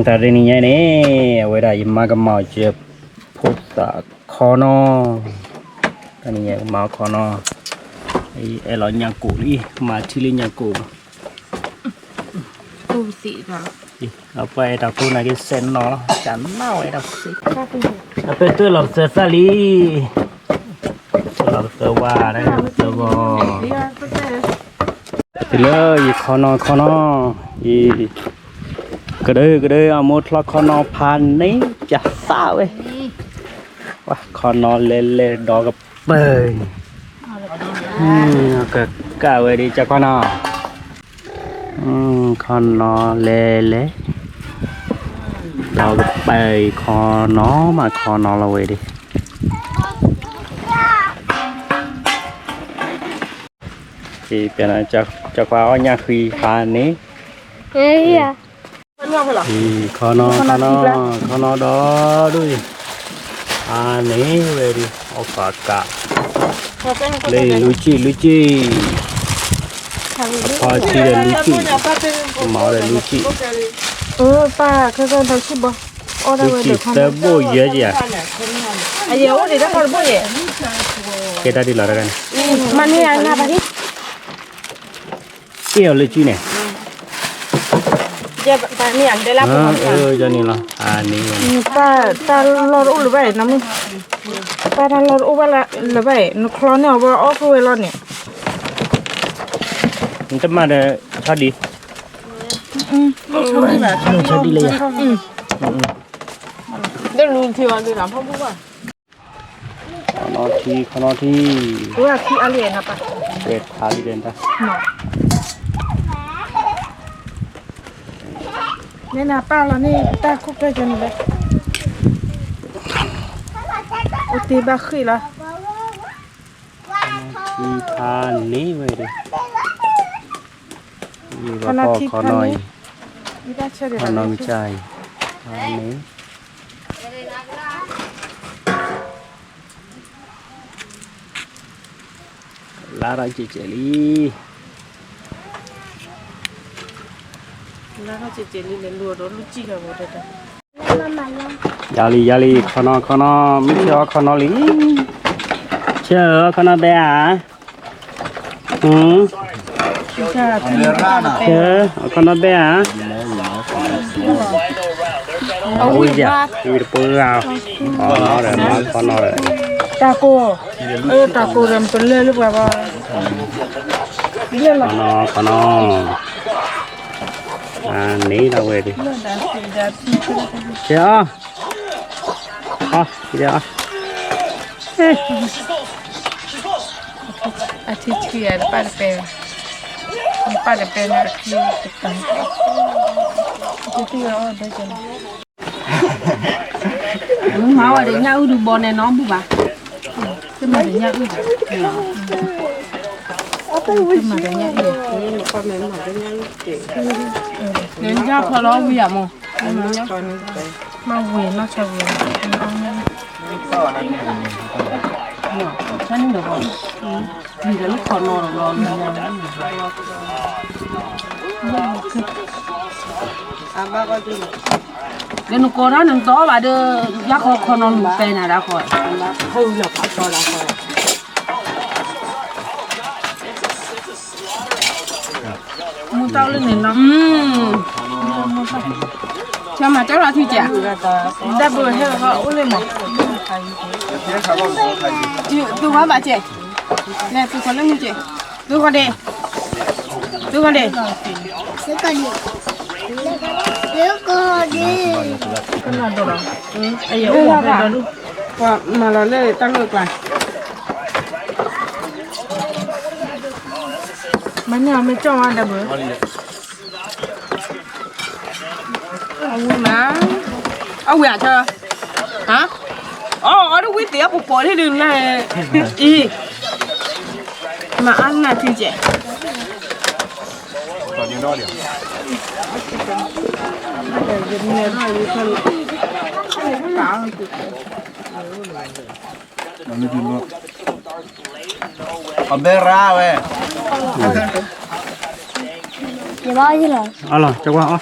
တၢ်ရ့နံၤညါန့ၣ် အဝဲဒၣ်ယမါကမၤအီၤကဲ ဖိသၣ်ခီနီၤ, တၢ်နံၤညါကမၤအီၤခီနီၤ, အဲၣ်လီၤညၣ်ကိၣ်လံ မၤထံလံညၣ်ကိၣ်, အပှၤအဲၣ်တၢ်ဖိနာ်က့စဲးနီၤလီၤ ကနၣ်ဝဲဒၣ်, အပတုာ်လီၤပသၢသၣ်လံ, လီၤပသၢဝါ သၢဂီၤ တုၤလၢယခီနီၤခီနီၤ, ယ ကဒုကဒုအမိၢ်ထီၣ်ခီနီၤဖးန့ၣ် ပၠးသၣ်ဝဲ, ခီနီၤလဲၤလဲၤဒီးကပၢၤ, ကကၣ်ဝဲဒ်ကကွၢ်နီၤ, ခီနီၤလဲၤလဲၤ ဒီးကပၢၤခီနီၤ မၤခီနီၤလီၤဝဲဒၣ် ကကွၢ်အီၣ်ညၣ်ဃံဖးန့ၣ်, ခီနီၤခီနီၤ ခီနီၤဒီးဒ်အံၤ, ဖးန့ၣ်ဝဲဒၣ် အီၣ်ဖးကး, လၢလူၤကံၣ်လူၤကံၣ်, ဖီထံဒီးလူၤကံၣ်, မၤအီၣ်ဒီးလူၤကံၣ်, ပၢ် လူၤကံၣ်သၢဘိၣ်ယဲၢ်ကယၤ, ကဲတၢ်ဒ်လီၤတၢ်န့ၣ် အ့ၣ်အီၤလၢကံၣ်န့ၣ်, ယန့ၣ်လီၤ, ပၢ်တၢ်လီၢ်တအိၣ်လၢၤဘၣ်အံၤ, ပၢ်တၢ်လီၢ်တအိၣ်ဘၣ်လၢၤဘၣ်အံၤ နချီန့ၢ်အီၤဘၣ်အီၣ်ဃုာ်ဝဲလီၤန့ၣ်, နတမၤဒီးဆီဒံး, ဆီဒံးလၢယၤ, တလူၤထံအီၤဒ်လီၤဖီၣ်ဘူၣ်ဘၣ် ခီနီၤထံ ခီနီၤထံ, ဝဲထါလံဒီးတၢ်, မ့ၢ်နပၢ်လီၤန့ၣ် တၢ်ခိၣ်ကျၢၢ်ကန့ၣ်လၢ, အိၣ်တ့ၢ်ဘၣ်ဃ့ၢ်လီၤ, ထံဖးန့ၢ်ဝဲဒၣ်, ခီနီၤထံ ခီနီၤအံၤ, ခီနီၤမ့ၢ်ကၢ်အံၤ, ဖးန့ၢ် လါထီၣ်ကဲးကဲးလံ, လါထီၣ်ကဲးကဲးလံ လဲၤလူၤအီၤဒီးလူၤကံၣ်ဂၤဝဲတၢ်, ယၤလံ ယၤလံ ခီနီၤ ခီနီၤ မုၢ်ဆ့ၣ်အီၣ်ခီနီၤလံ, ဆ့ၣ်အီၣ်ခီနီၤဘဲဧါ, ဆ့ၣ်အီၣ်ခီနီၤဘဲဧါ, အဝံယၤ ဝံတပှၢ်ဂၤ, ခီနီၤဒီး မၤခီနီၤဒီး, တၢ်ကိၢ်, တၢ်ကိၢ်ဒီးပလၢလၢပှၤဘၣ်, ခီနီၤ ခီနီၤ, န့ၣ်လီၤဝဲဒၣ်, ဆ့ၣ်အီၣ်, အီၣ်, အထံဆံးအပၢ်တပဲ, ပၢ်တပဲန့ၣ်အထံတတၢ်, မၤဝဲဒီးညၣ်အုၣ်ဒုးဘီန့ၣ်နီတဘူၣ်ဘၣ်, တမၤဒီးညၣ်အုၣ်, တမၤဒီးညၣ်အုၣ်, ညၣ်ဖီလီၤဝံၤယၤမး, မၤဝံၤနီၢ်ဆၢဝံၤ, ဆၢန့ၣ်ဒီး, လံၤဒီးလၢခီနီၤလီၤ, ဒီးနကိးတၢ်နတီဘၣ်ဒီး, ယါခီခီနီၤလူၤပဲနၤဒၣ်ဃီ, မူတၢ်လၢန့ၣ်နီၤ, ဆၢမၤတၢ်လီၤထံကဲး, ဒၣ်ဘိဟဲအိၣ်လၢမး, သုဃီဘၣ်ကဲး, လဲၤသုဃီလၢမုၢ်ကဲး, သုဃီဒ့း, သုဃီဒ့း, သုဃီဒ့း, သုဃီဒ့း, ပှၤမၤလီၤလၢတၢ်ဂၢၢ်ကျါ, မၤန့ၢ်အီၤမ့ၢ်ကၠီၣ်ဝဲဒၣ်ဘၣ် အဝံၤမး, အဝံၤအဆၢ, ဟါ, အီ အီတဝံၤသ့ၣ်အပူၤပိာ်လံဒုးနၤ, အံၤ, မၤအါနၢ်ထံကဲး, အဘဲရါဝဲ, ယဘၣ်ယလီၤ, အလီၤ ကကွၢ်အီၣ်,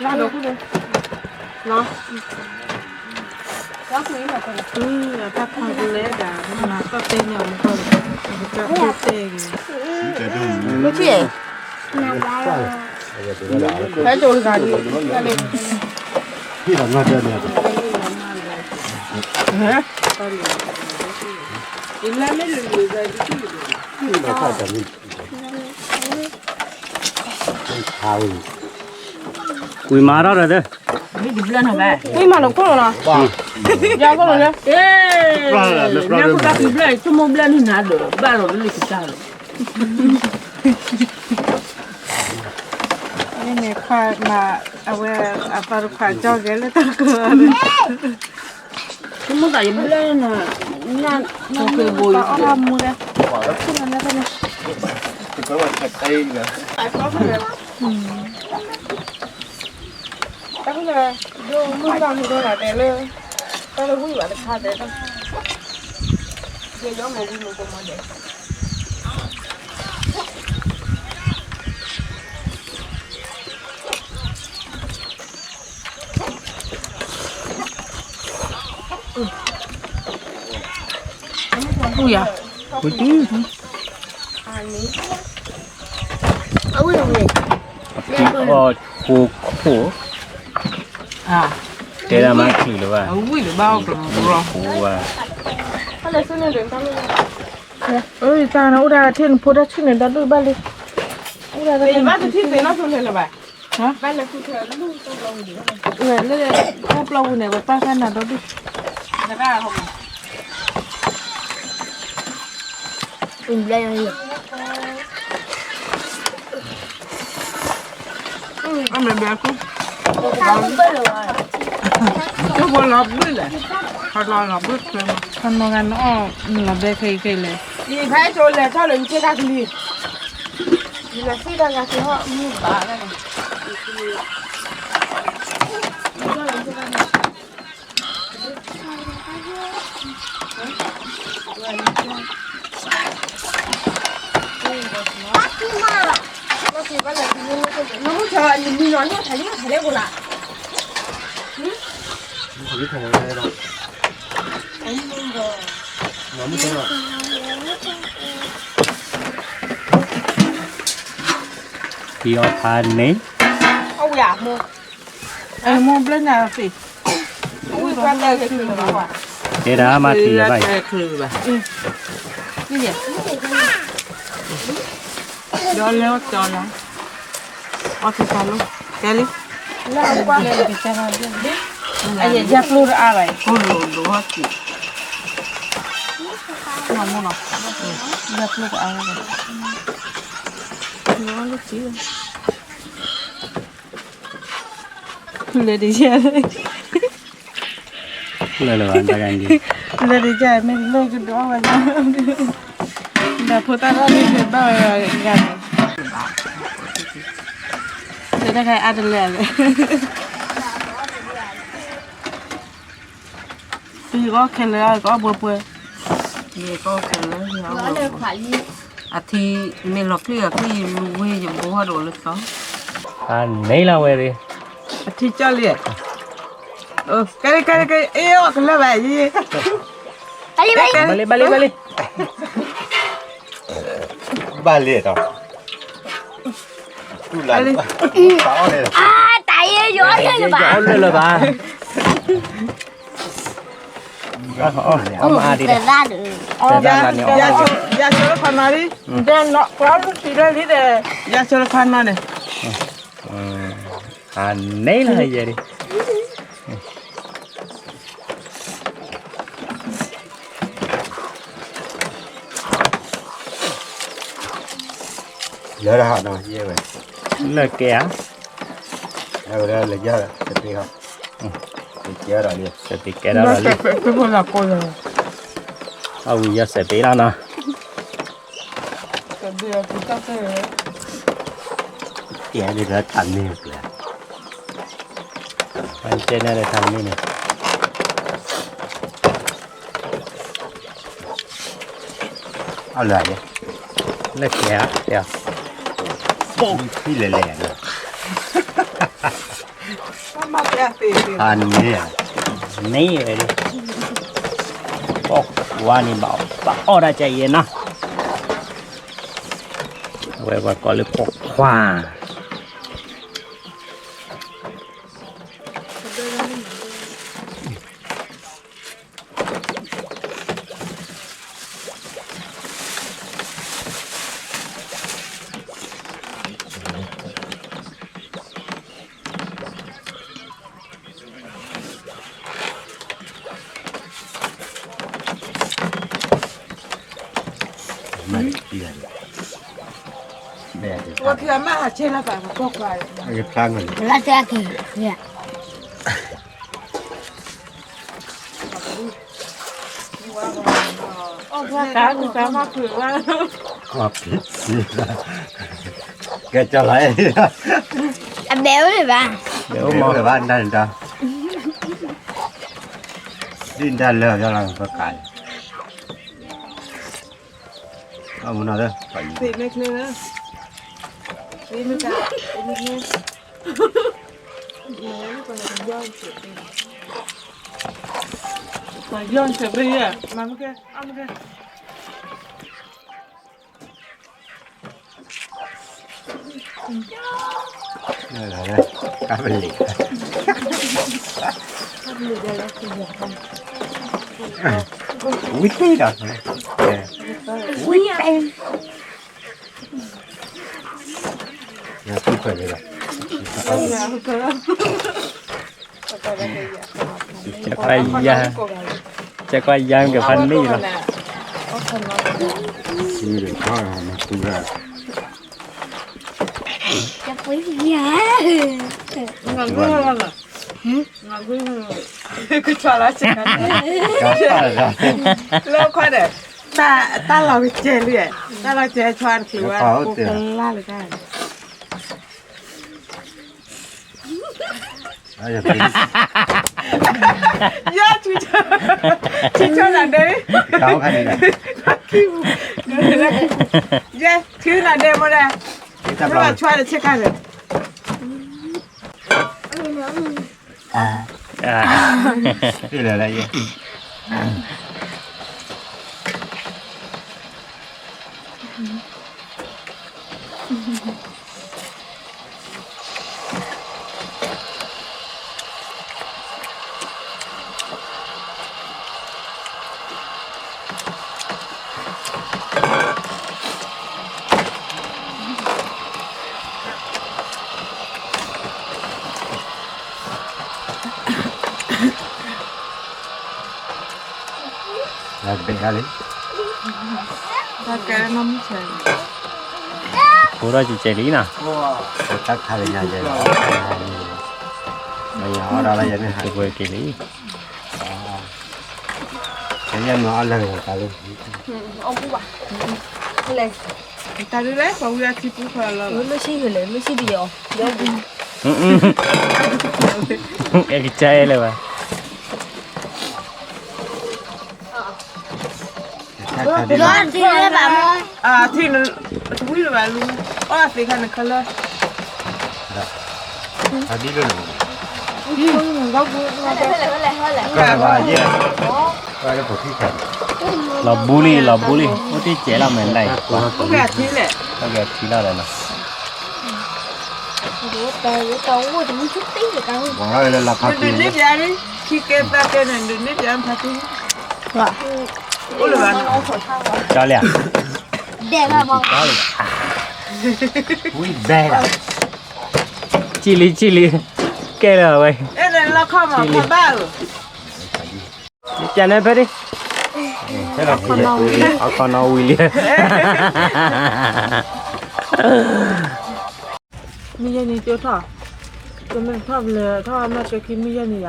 လၢဒိးကူၣ်ဒိး, လီၤ, အတၢ်ဖးကလဲဒၣ် မၤတၢ်တဲန့ၣ်အီၤမ့ၢ်ကီၢ်လီၤ, အကစၢ်တဲတဲဂ့ၤ, မ့ၢ်ထံၣ်, ဟဲကၠိတဂၤဒ်, ဝံၤမၤထီၣ်ဒီး, ဝံၤမၤလီၤခိၣ်လီၤ, ယၤခိၣ်လီၤ, ညါခိၣ်တၢ်ဖံဘျၢၣ် ဆိကမိၣ်ဘျၢၣ်န့ၣ်နၤဒီး ဘၣ်လီၤလၢကစၢ်လီၤ, န့ၣ်ခွါမၤ, အဝဲ, အသီတခွါကၠီၣ်ဂဲၤလၢတၢ်ကီၢ် ဆိကမိၣ်သးယဘျၢၣ်န့ၣ်, ညၣ်, ညၣ်ဖိဘိအံၤ, အီၣ်မူဒီး, တၢ်ကလဲၤ, ဒိၣ်မုၢ်တၢ်မူဒီးဂၤတဲလၢ, တၢ်လၢဝံၣ်ဘၣ်တခါတဲ, ယဲယီမ့ၢ်ဝံၣ်မ့ၢ်ကမီၤဒဲး ဝံၣ်ယၤ, ဝံၣ်တံၢ်, အဝံၣ်ဝံၣ်, အဖံအီၣ်ဖိခိၣ်, တဲဒၣ်မၤချုးလၢၤဘၣ်, အဝံၣ်လၢၤဘၣ်အီၣ်ကလီၤ, အၢ ယတၢ်န့ၣ် အိၣ်ဒၣ်ထံၣ်နဖိတၢ်ဆံၣ်န့ၣ် ဒီဒူၣ်ဘၣ်လံ, အိၣ်ဒၣ်, ဘၣ်တထံၣ်သ့ၣ်နီၣ်သိလၢၤလၢၤဘၣ်, ဘၣ်လၢ, လၢ, ကိးပျီပူၤန့ၣ် ပပၢ်ဃၣ်နၤဒီဒူၣ်, အမ့ၢ်ဘဲကူ, လီၤဘှံးလဲၣ်, လီၤဘှံး, ခီနီၢ်ဂၤနအီၣ်, လီၤဘဲခဲအံၤခဲအံၤလဲၣ်, ယဖဲကၠိလဲၤထီၣ်လၢယက့တၢ်ကလံၤ, ယလဲၤသ့ၣ်တၢ်ယၤက့ၤဟီၣ်မုၢ်ဘၣ်လၢ ဖံအီၣ်ဖးန့ၣ်, အမိၢ်ဘျၢနၤသ့ၣ်, တဲဒၣ်မၤတံၢ်ယၤဘၣ်အံၤ, ဒီးလဲၤအီၣ်ကၠီလီၤ, အီၣ်ကၠီလီၤ, ကဲလံ, ယပျိတအါဘၣ်အံၤ, ယပျိတအါဘၣ်, လဲၤတယၢ်, လဲၤလၢၤဘၣ်တဂၤန့ၣ်, လဲၤတယၢ်မ့ၢ်လဲၤကဒီးဝဲ, ဒီးဖိသၣ်တၢ်န့ၣ်ဘၣ်ဝဲဂၤန့ၣ်, လဲၤတခါအါတလဲၣ်လဲၣ် ယကအီၣ်ခဲလၢာ် ယကအီၣ်ပှဲၤပှဲၤ, ယကအီၣ်ခဲလၢာ်, အထံ, မ့ၢ်လီၤချံၣ်အချံၣ် ယလူၤဝဲယဘိဟီၣ်ဒိၣ်လၢသီ, အန့ၣ်လီၤဝဲ, အထံကၠီလံ, ကဲလံ ကဲလံ ကဲလံ အ့ၣ် အီၣ်ကလၢာ်ဘၣ်ယံၤ, ဘၣ်လံ ဘၣ်လံ ဘၣ်လံ, ဘၣ်လံဒီး, တၢ်အီၣ်န့ၣ်, တၢ်အီၣ်လၢာ်လၢၤဘၣ်, အီၣ်မၤအါဒံး, ယၤဆိလၢခီနီၤလံ, ဒီးနီၢ်ကွၢ်လူထံဒီးလံဒီး, ယၤဆိလၢခီနီၤန့ၣ်, အန့ၣ်လီၤယဲဒၣ် လၢတၢ်ဟးနီၤယဲဝဲ, လၢကဲဧါ, အဝဲဒၣ်လၢယၤတပ့ၤဟီ, တကဲဒီးလံ, တပ့ၤကဲဒီးလံ, အဝံၤယၤစဲးပ့ၤလီၤနီၤ, ကဲဒ်လၢတၢ်မ့ၢ်ပျဲ, ပှၤကဲန့ၣ်လၢတၢ်မ့ၢ်န့ၣ်, အလၢယဲ, လၢကဲဧါ, ကဲ, ပိၣ်ဖံလဲၤလဲၤန့ၣ်, အန့ၣ်, န့ၣ်ဝဲဒၣ်, ပိၣ်ခွါန့ၣ်ဘၣ်, ဘၣ်အီၣ်တၢ်ကဲယဲနီၤ, အဝဲပှၤကိးလၢပိၣ်ခွါ ဝဲကမၤဟးဆဲလီၤပာ်ကကွၢ်ကွၢ်, လၢတဲက့ၤ, ကဲကၠီလီၤ, အဘဲအိၣ်လၢၤဘၣ်, ဘဲအိၣ်မးလၢၤဘၣ်, ဒ်ဒၣ်လၢကၠီလီၤပကး, အမနီၤလၢ, သ့မ့ၢ်ချ့လၢ, သ့မ့ၢ်က, သ့မ့ၢ်ချ့, ပှၤယီၢ်စၢၤဘၣ်ယဲ, မၤမ့ၢ်ကဲ, အမ့ၢ်ကဲ ကၢ်ပလံၤ, ဝံၤတ့ၢ်ဒီး, ဝံၤတ့ၢ်, နဖုဖၢၣ်န့ၣ်ဒီး, ကဲခွါယါ, ကဲခွါယါကဖးန့ၣ်လီၤ, စုဒီးခီနဖုဂၤ, ကဲခွါယါ, ကဆှီလီၤစ့ၢ်ကီး, လၢခွါဒီး, တၢ်လီၤကစဲးလံ, တၢ်လီၤကစဲးဆှီတချုးဝဲ, လၢတၢ် ယဲ, ထံဆၢနၤဒဲ, ယဲ, ထံနၤဒဲမိၢ်ဒဲ, မ့ၢ်ဘၣ်ဆှါဒီးဆ့ကၤဒီး, တၢ်ကဲလၢနီၢ်မုၢ်ဆဲး, ဖိထီၣ်ကကဲလံနီၤ, တၢ်ခါလၢညါယဲ, မ့ၢ်အီၣ်ဒၣ်လၢယဲန့ၣ်ဟး, တပှဲၤက့ၤလံ, ယဲမ့ၢ်အီၣ်လၢတၢ်လၢ, တၢ်လၢလဲၣ်, ပှၤဝံအထံပူၤဖီလီၤ, မ့ၢ်ဆံးယလဲၣ်, မ့ၢ်ဆံးဒံးယီၤ, အဲကစၢ်အဲလၢၤဘၣ် ထံၣ်လၢဘၣ်မ့ၢ်, ထံၣ်, တဝံၣ်လၢၤဘၣ်လူ, အီၣ်သ့ခါန့ၣ်ခဲလၢာ်, အဒ်လၢ, ကဘၣ်ယဲ, လီၤဘူလံ လီၤဘူလံ အိၣ်တ့ၢ်စဲးလီၤမဲာ်လၢ်, ထံၣ်လီၤဒီးနီၤ, ဒုးန့ၢ်ပျး, ခံကဲသၢကဲန့ၣ် ဒုးန့ၢ်ပျးဖးထူ, ကၠီလံဧါ, ဒဲးဘၣ်မး, ဝံၤဘဲလီၤ, ကၠီလံ ကၠီလံ, ကဲလၢၤဝဲ, အဲၣ်ဒိးလီခီမး ခီဘၣ်ဧၢ, ယပျးန့ၣ်ဖဲဒၣ်, အခီနီဝံၤလံ, မုၢ်ယဲၢ်နံၤကၠိထီၣ်, ကမ့ၢ်ထီၣ်ဖျဲးထီၣ်နီၢ်ကၠိခံမုၢ်ယဲၢ်နံၤယ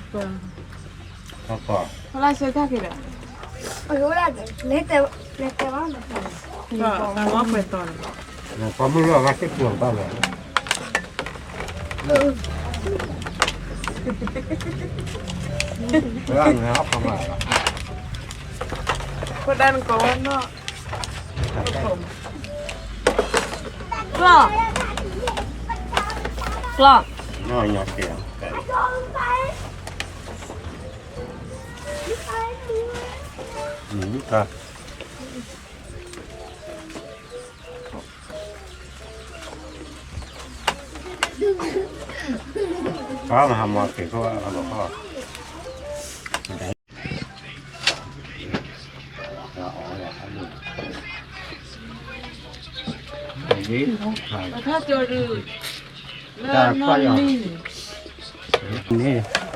ၤ, ဖလၢ်ဆၢတၢ်က့ၤဒီး, လဲၤတဲ လဲၤတဲဘၣ် သးဝါပှဲၤတီၤန့ၣ် ပှၤမုၢ်လၢ်ဂၤသ့ၣ်ပျိာ်ဘၣ်လီၤ လၢအငါအဖမၤလီၤ ဖိဒါနကိးဝဲနီၢ် ကျီၢ် ကျီၢ် နီၢ်ညါကဲ ပှၤမၤဟးမၤက့ၤခိၣ်အလီၤခီ အခါကၠီၤဒုး လၢနီၢ်မံၤန့ၣ် န့ၣ်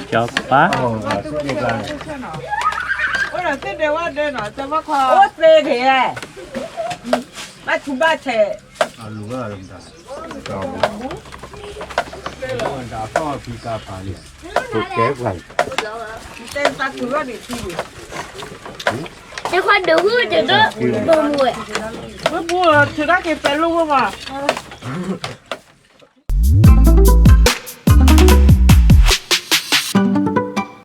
ကၠီၤပၤ အိၣ်ဒီးသ့ၣ်ဒဲးဝၣ်ဒဲးနီၤ တမ့ၢ်ခီ အိၣ်သ့က့ၤ ဘၣ်ထူဘၣ်ထဲး အလူၤဝဲလၢမတၤ တၢ်ဖီၣ်ဖံကါဖးန့ၣ် တဲပှၤ တဲသးထူဘၣ်ဒံးထံန့ၣ် တဲခွါဒုးဝူၣ်တဒိၣ် ဘိမူဝဲ ဝဲပူၤလီၤ ထုးတၢ်က့ၤပဲၤလိၣ်ဝဲမး